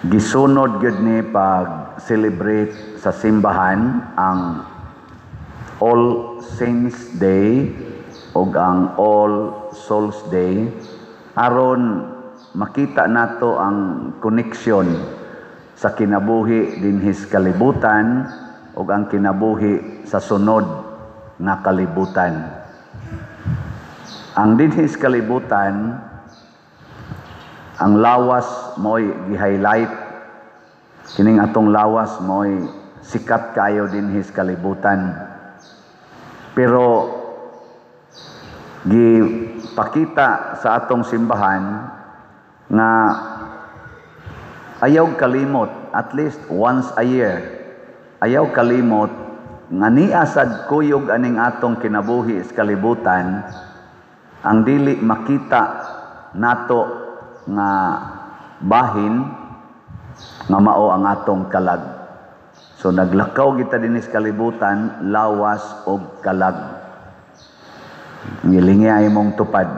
Gisunod gyud ni pag celebrate sa simbahan ang All Saints Day ug ang All Souls Day aron makita nato ang connection sa kinabuhi dinhis kalibutan ug ang kinabuhi sa sunod nga kalibutan. Ang dinhis kalibutan, ang lawas mo'y gi-highlight. Kining atong lawas mo'y sikat kayo dinhis kalibutan. Pero gipakita sa atong simbahan nga ayaw kalimot, at least once a year, ayaw kalimot nga nia sad kuyog aning atong kinabuhi sa kalibutan ang dili makita nato nga bahin nga mao ang atong kalag. So naglakaw kita dinhi sa kalibutan, lawas og kalag. Ngilingi ay imong tupad.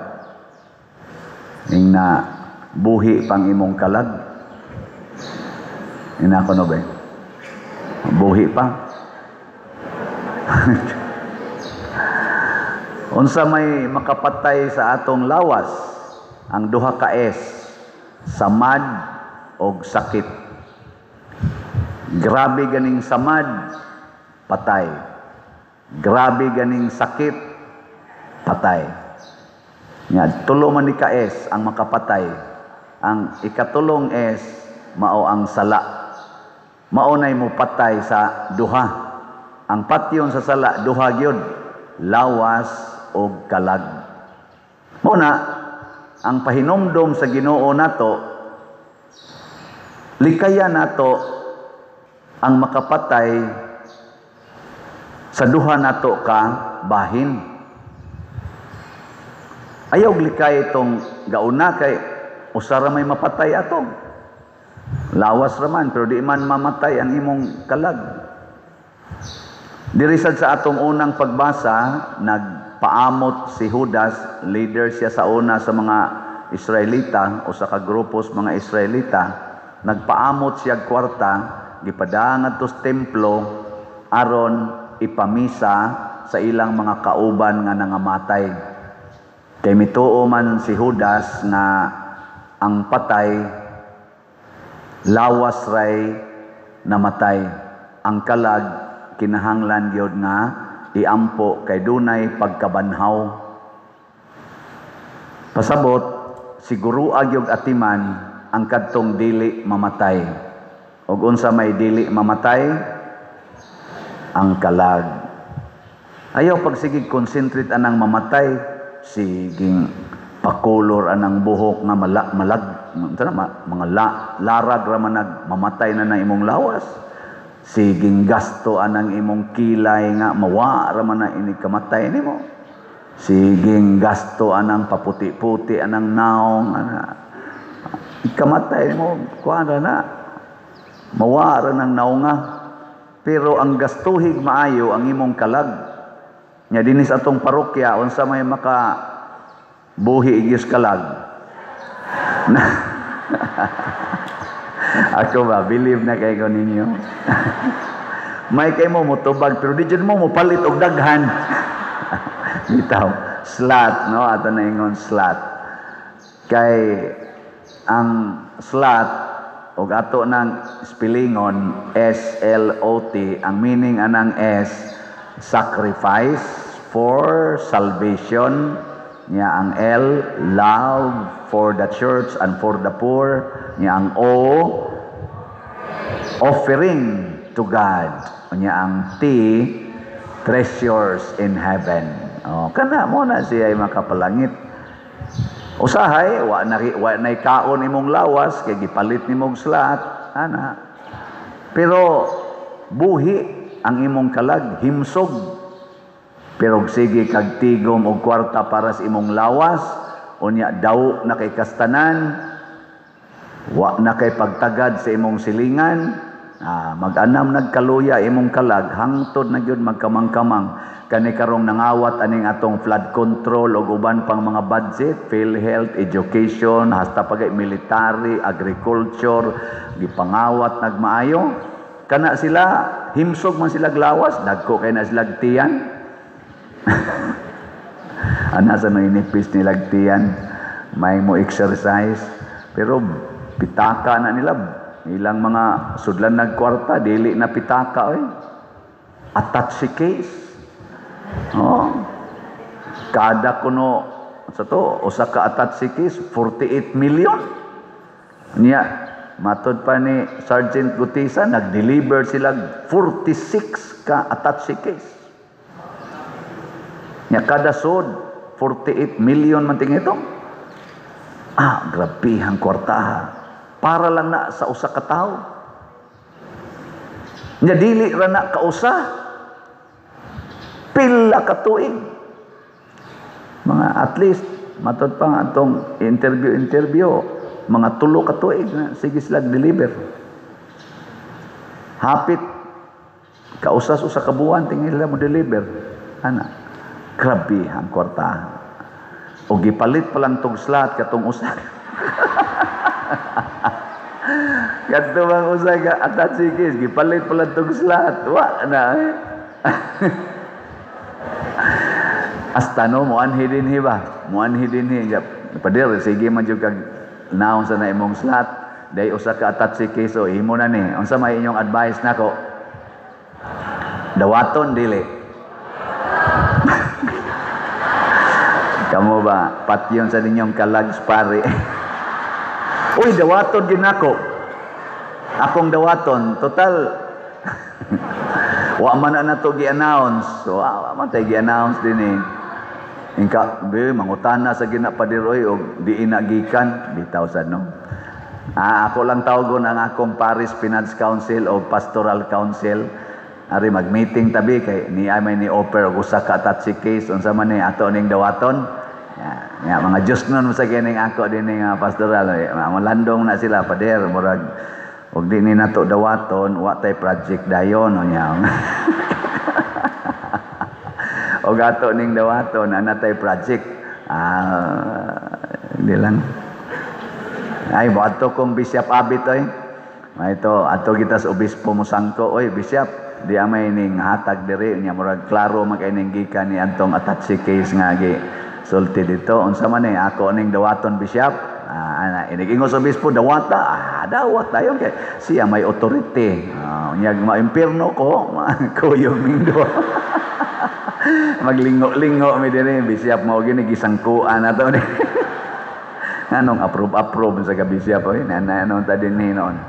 Ing na buhi pang imong kalag. Ina ko no ba? Buhi pa. Unsa may makapatay sa atong lawas? Ang duha ka S, samad og sakit. Grabe ganing samad, patay. Grabe ganing sakit, patay. Nga tulo man ni ka S ang makapatay. Ang ikatulong S mao ang sala. Mao nay mo patay sa duha. Ang patyon sa sala duha gyud, lawas og kalag. Mao na ang pahinomdom sa Ginoo nato, likaya nato ang makapatay sa duha nato ka bahin. Ayaw likay itong gauna kay usa ra may mapatay atong. Lawas ra man pero di man mamatay ang imong kalag. Diri sad sa atong unang pagbasa, nagpaamot si Judas, leader siya sa una sa mga Israelita o sa kagrupos mga Israelita. Nagpaamot siya kwarta, gipadaan ngadto sa templo aron ipamisa sa ilang mga kauban nga nangamatay. Kay mituo man si Judas nga ang patay lawas ray namatay, ang kalag kinahanglan gyud nga iampo kay dunay pagkabanhaw. Pasabot siguro gyud atiman ang kadtong dili mamatay. Og unsa may dili mamatay? Ang kalag. Ayaw pagsigig concentrate anang mamatay, siging pakulor anang buhok nga malag, mga larag ra man mamatay na na imong lawas. Siging gasto anang imong kilay nga mawa ra man na ini kamatay nimo. Siging gasto anang paputi-puti anang naong ana ikamatay nimo, kuan ra na, mawa ra nang naonga. Pero ang gastuhig maayo ang imong kalag. Nya dinis atong parokya, unsa may maka buhi gyud kalag? Ako ba, believe na kay ko ninyo. May kay mo motubag pero di jud mo mopalit og daghan. Bitaw, slat, no? Ato na ingon slat. Kay ang slat og ato nang spellingon S L O T, ang meaning anang S, sacrifice for salvation. Nya ang L, love for the church and for the poor. Nya ang O, offering to God. Nya ang T, treasures in heaven. O, kana mo na siya ay makapalangit. Usahay, wa na kaon imong lawas kay gipalit nimong slat, ana. Pero buhi ang imong kalag, himsog. Pero sige kag tigom og kwarta para sa imong lawas, unya daw na kay kastanan, wa na kay pagtagad sa imong silingan, mag-anam nagkaluya imong kalag, hangtod na gyud magkamang-kamang. Kani karong nangawat aning atong flood control ug uban pang mga budget, PhilHealth, education, hasta pagay military, agriculture, gipangawat nagmaayo. Kana sila himsog man sila lawas, dagko kay na sila tiyan. Ana sa inipis nilag tiyan, may mo exercise, pero pitaka na nila ilang mga sudlan nagkwarta, dili na pitaka oy. Attache case. Oh. Kada kuno sa to usa ka attache case 48 million. Niya matod pa ni Sergeant Gutisa, nag-deliver sila 46 ka attache case. Nya kada sud 48 million man tingin ito. Ah, grabe ang kwarta. Para lang na sa usa ka tawo. Nya dili ra na kausa. Pila ka tuig. Mga at least matod pa nga atong interview, mga 3 ka tuig na sige sila deliver. Hapit kausas usa ka buwan tingin sila mo deliver. Ana, grabe ang kwarta. O gipalit pa lang tong slot katong usa. Kadto bang usa ka attache case, gipalit pa lang tong slot. Wa na eh. Hasta no, muanhi dinhi ba? Muanhi dinhi. Pader, sige man jud kag naon sa na imong slot. Day usa ka attache case, o imo na ni. Unsa may inyong advice nako? Dawaton dili. Kamo ba? Patyon sa ninyong kalags pare. Uy, dawaton gid nako. Akong dawaton, total wa man na nato gi-announce. So, wa man tay gi-announce din eh. Ingka, be, mangutana sa ginapadir oy og di inagikan, bitaw sad no. Ah, ako lang tawgon ang akong Parish Finance Council o Pastoral Council. Ari mag-meeting tabi kay ni ay may ni offer og usa ka attache case unsa man ni ato ning dawaton. Ya, ya mga Diyos nun sa kining ako dinhi nga pastoral, malandong na sila pader murag og di ni nato dawaton, wa tay project dayon unya. Og ato ning dawaton, ana tay project. Ah, hindi lang. Ay, moadto kong Bishop Abit oy. May ito, ato kita sa obispo mosangko oy, Bishop, di amay ning hatag diri nya murag klaro man kay ning gikan ni antong attache case nga gi sulti dito. Unsa man ni ako ning dawaton, Bishop? Ah, ana inigingon sa obispo dawata, ah, dawat dayon kay siya may authority. Ah, unyag maimpierno ko, kuyog ning duha. Maglingo-lingo mi dinhi, Bishop mao gini gisangkuan ato ni. Anong approve-approve sa ka Bishop oy, na anong ta dinhi noon.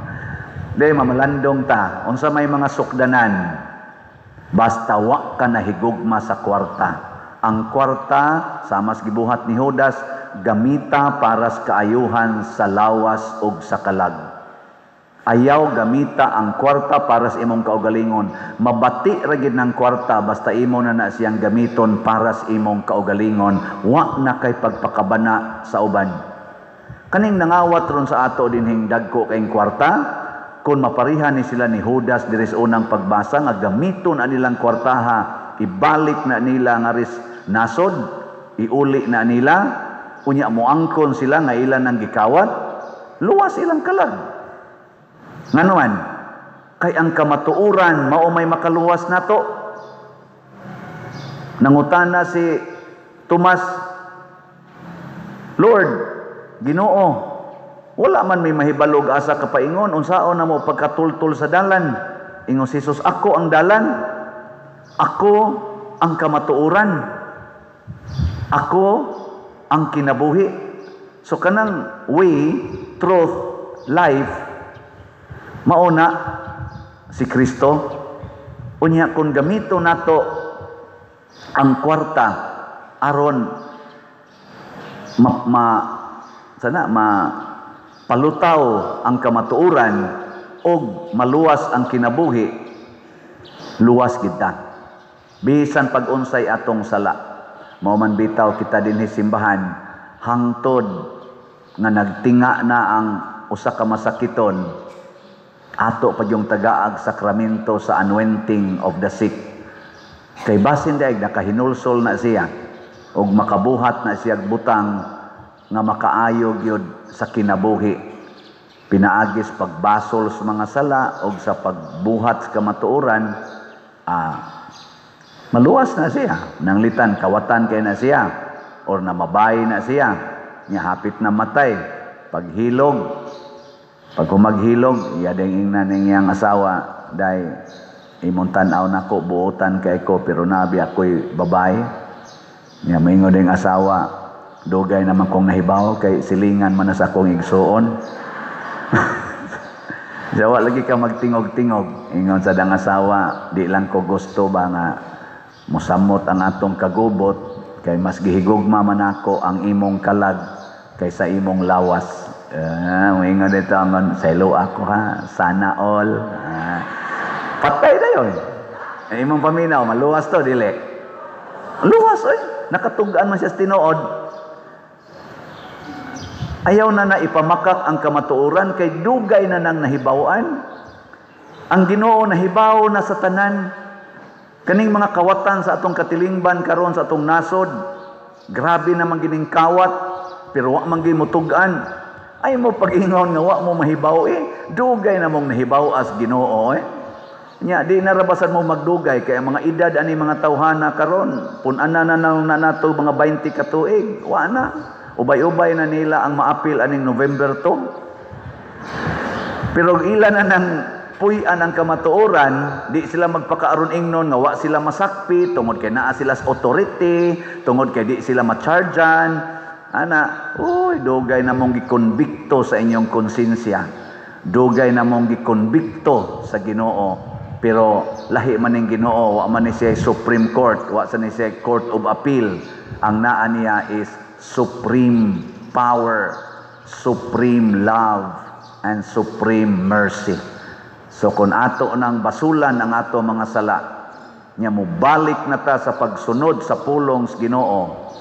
Di mamalandong ta, unsa may mga sukdanan. Basta wa ka nahigugma sa kwarta. Ang kwarta sama sa gibuhat ni Judas, gamita para sa kaayuhan sa lawas ug sa kalag. Ayaw gamita ang kwarta para sa imong kaugalingon. Mabati ra gid ng kwarta basta imo na na siyang gamiton para sa imong kaugalingon. Wa na kay pagpakabana sa uban. Kaning nangawat ron sa ato dinhing dagko kayong kwarta, kung maparihan ni sila ni Judas diri sa unang pagbasa nga gamiton ang nilang kwartaha, ibalik na nila nga ris nasod, iuli na nila, unya moangkon sila nga ilan ang gikawat, luwas ilang kalag. Nganuan, kay ang kamatuoran mao may makaluwas nato. Nangutana si Tomas, Lord, Ginoo, wala man may mahibalog asa kapaingon, unsaon na mo pagkatultul sa dalan? Ingon si Jesus, ako ang dalan, ako ang kamatuoran, ako ang kinabuhi. So kanang way, truth, life, mauna si Kristo. Unya kung gamito nato ang kwarta aron ma, ma sana ma palutaw ang kamatuoran og maluwas ang kinabuhi, luwas kita. Bisan pag-unsay atong sala, mao man bitaw kita dinhi simbahan hangtod nga nagtinga na ang usa ka masakiton, ato pa yung tagaag sakramento sa anointing of the sick. Kay basin diay nakahinulsol na siya ug makabuhat na siya butang nga makaayo gyud sa kinabuhi, pinaagis pagbasol sa mga sala o sa pagbuhat sa kamatuoran, maluwas na siya. Nanglitan, kawatan kay na siya or namabay na siya nya hapit na matay. Paghilog, pag humaghilog, iya ding ingnan ning iyang asawa, "Day, imong tan-aw nako, buotan kay ko, pero nabi ako'y babae." Nya moingon ding asawa, "Dugay naman kong nahibaw kay silingan man na sa akong igsuon." Jawa lagi ka magtingog-tingog. Ingon sa dang asawa, "Di lang ko gusto ba nga musamot ang atong kagubot kay mas gihigugma man ako ang imong kalag kaysa imong lawas." Moingon dito ang selo ako ha, sana all. Patay na yun. Eh, imong paminaw, maluwas to, dili? Luwas, oy. Nakatug-an man siya sa tinuod. Ayaw na na ipamakak ang kamatuoran kay dugay na nang nahibawan. Ang Ginoo nahibaw na sa tanan. Kaning mga kawatan sa atong katilingban karon sa atong nasod. Grabe naman gining kawat, pero wa man gyud mutug-an. Ay mo pag-ingon nga wa mo mahibaw eh. Dugay na mong nahibaw as Ginoo eh. Nya di na rabasan mo magdugay kay ang mga edad ani mga tawhana karon, pun-an na na na nato mga 20 ka tuig, wa na. Ubay-ubay na nila ang maapil aning November 2. Pero ila na nang puy-an ang kamatuoran, di sila magpakaaron ingnon nga wa sila masakpi tungod kay naa sila sa authority, tungod kay di sila ma-chargean. Ana, uy, dugay na mong gikonbikto sa inyong konsensya. Dugay na mong gikonbikto sa Ginoo. Pero lahi man ning Ginoo, wa man ni siya Supreme Court, wa sa ni siya Court of Appeal. Ang naa niya is supreme power, supreme love, and supreme mercy. So kung ato nang basulan ang ato mga sala, nya mobalik na ta sa pagsunod sa pulong sa Ginoo,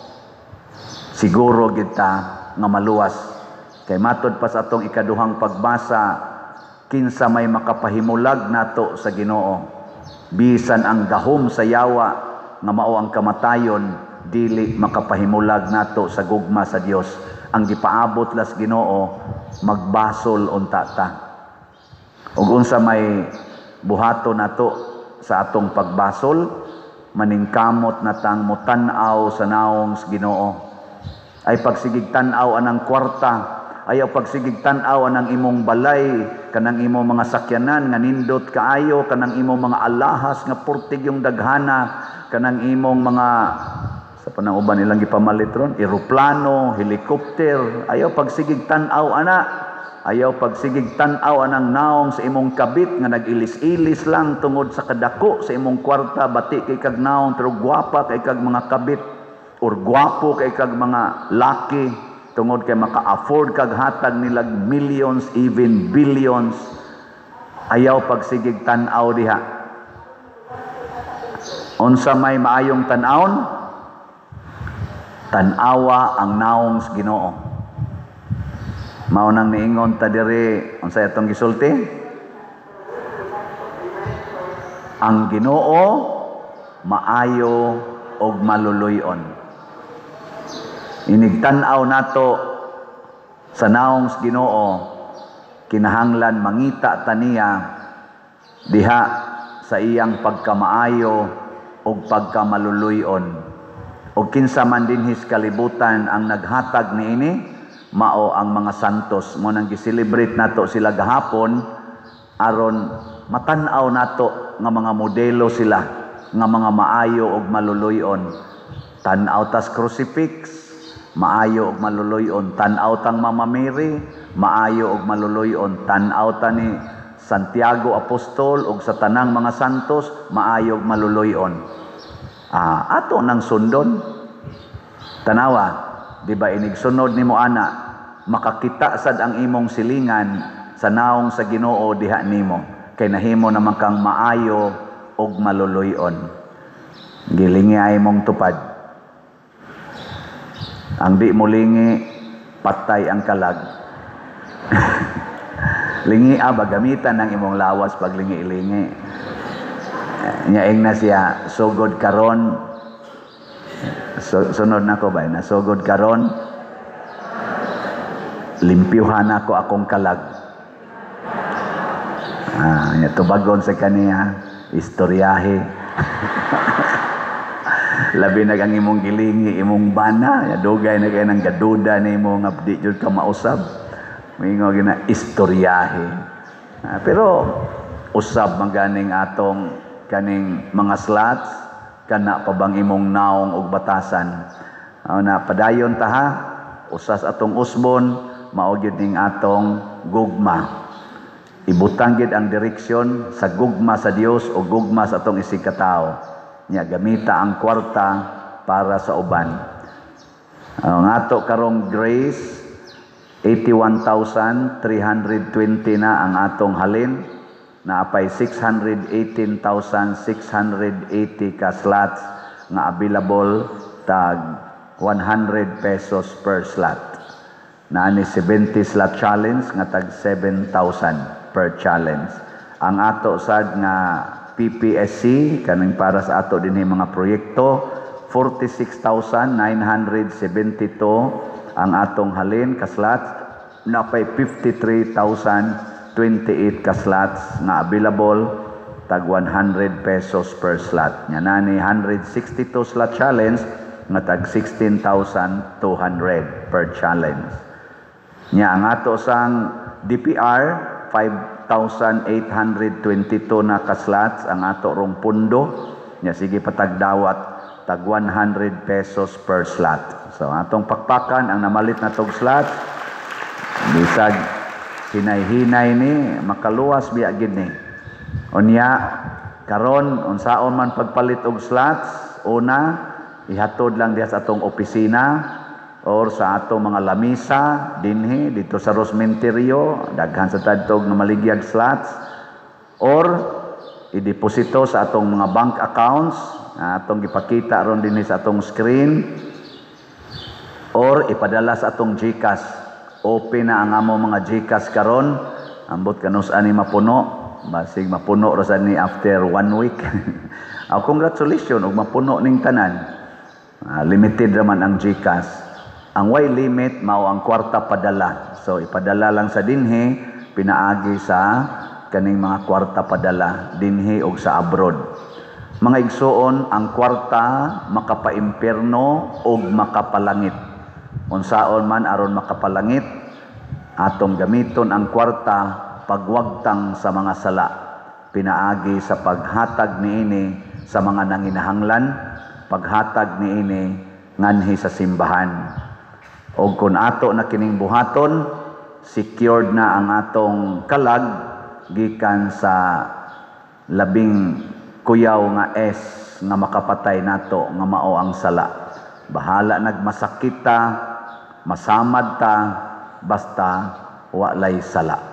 siguro kita nga maluwas. Kay matod pa sa atong ikaduhang pagbasa, kinsa may makapahimulag nato sa Ginoo? Bisan ang gahom sa yawa nga mao ang kamatayon, dili makapahimulag nato sa gugma sa Dios. Ang gipaabot las Ginoo, magbasol unta ta. Ug unsa may buhaton nato sa atong pagbasol? Maningkamot na tang motan-aw sa naong sa Ginoo. Ay pagsigig tan-aw anang kwarta, ayaw pagsigig tan-aw anang imong balay, kanang imong mga sakyanan nga nindot kaayo, kanang imong mga alahas nga purtig yung daghana, kanang imong mga sa panang uban ilang gipamalit ron, eroplano, helicopter, ayaw pagsigig tan-aw ana. Ayaw pagsigig tan-aw anang naong sa imong kabit nga nag-ilis-ilis lang tungod sa kadako sa imong kwarta, bati kay kag naong pero gwapa kay kag mga kabit or gwapo kay kag mga laki tungod kay maka-afford kag hatag nilag millions, even billions. Ayaw pagsigig tan-aw diha. Unsa may maayong tan-awon? Tan-awa ang naong sa Ginoo. Mao nang niingon ta diri, unsa atong gisulti? Ang Ginoo maayo og maluluy-on. Inigtan-aw nato sa naong sa Ginoo, kinahanglan mangita ta niya diha sa iyang pagkamaayo og pagkamaluluy-on. Og kinsa man dinhi sa kalibutan ang naghatag niini, mao ang mga santos. Mo nang gi-celebrate nato sila gahapon aron matan-aw nato nga mga modelo sila nga mga maayo og maluluy-on. Tan-aw tas crucifix, maayo og maluluy-on. Tan-aw tang Mama Mary, maayo og maluluy-on. Tan-aw ta ni Santiago Apostol og sa tanang mga santos, maayo og maluluy-on. Ato nang sundon. Tanawa, di ba inig sunod nimo ana, makakita sad ang imong silingan sa naong sa Ginoo diha nimo, kay nahimo naman kang maayo og maluluy-on. Gilingi ay mong tupad. Ang di mo lingi, patay ang kalag. Lingi ba gamitan ang imong lawas pag lingi-lingi. Nya ingna siya, "Sugod karon." So, sunod nako ba na, "Sugod karon, limpyuhan ako akong kalag." Ah, nya tubagon sa kaniya, "Istoryahe. Labi na kang imong gilingi, imong bana, ya, dugay na kay nang gaduda nimo nga di jud ka mausab." Moingon gina, "Istoryahe." Ah, pero usab man ganing atong kaning mga slots, kana pa bang imong naong og batasan. Na padayon ta ha, usas atong usbon, mao gyud ning atong gugma. Ibutang gyud ang direksyon sa gugma sa Dios o gugma sa atong isigkatawo. Nya gamita ang kwarta para sa uban. Ang ato karong grace, 81,320 na ang atong halin, naapay 618,680 ka slots nga available, tag 100 pesos per slot. Naani 70 slot challenge nga tag 7,000 per challenge. Ang ato sad nga PPSC, kaning para sa ato dinhi mga proyekto, 46,972 ang atong halin ka slots, napay 53,028 ka slots nga available, tag 100 pesos per slot. Nya nani 162 slot challenge nga tag 16,200 per challenge. Nya ang ato sang DPR, 5,822 na ka slots ang ato rong pundo. Nya sige patagdawat tag 100 pesos per slot. So atong pakpakan ang namalit na tog slot, bisag hinay-hinay ni, makaluwas biya gid ni. Unya karon, unsaon man pagpalit og slots? Una, ihatod lang diha sa atong opisina or sa atong mga lamisa dinhi dito sa Rosmenterio, daghan sa tadtog nga maligyag slots, or ideposito sa atong mga bank accounts na atong gipakita ron dinhi sa atong screen, or ipadala sa atong GCash. Open na ang amo mga GCash karon. Ambot kanus ani mapuno, basig mapuno ra sad ni after one week. Congratulations ug mapuno ning tanan. Limited raman ang GCash. Ang way limit mao ang kwarta padala. So ipadala lang sa dinhi pinaagi sa kaning mga kwarta padala dinhi og sa abroad. Mga igsuon, ang kwarta makapaimpierno og makapalangit. Unsaon man aron makapalangit? Atong gamiton ang kwarta pagwagtang sa mga sala, pinaagi sa paghatag niini sa mga nanginahanglan, paghatag niini nganhi sa simbahan. Og kung ato na kining buhaton, secured na ang atong kalag gikan sa labing kuyaw nga S nga makapatay nato, nga mao ang sala. Bahala nagmasakit ta, masamad ta, basta walay sala.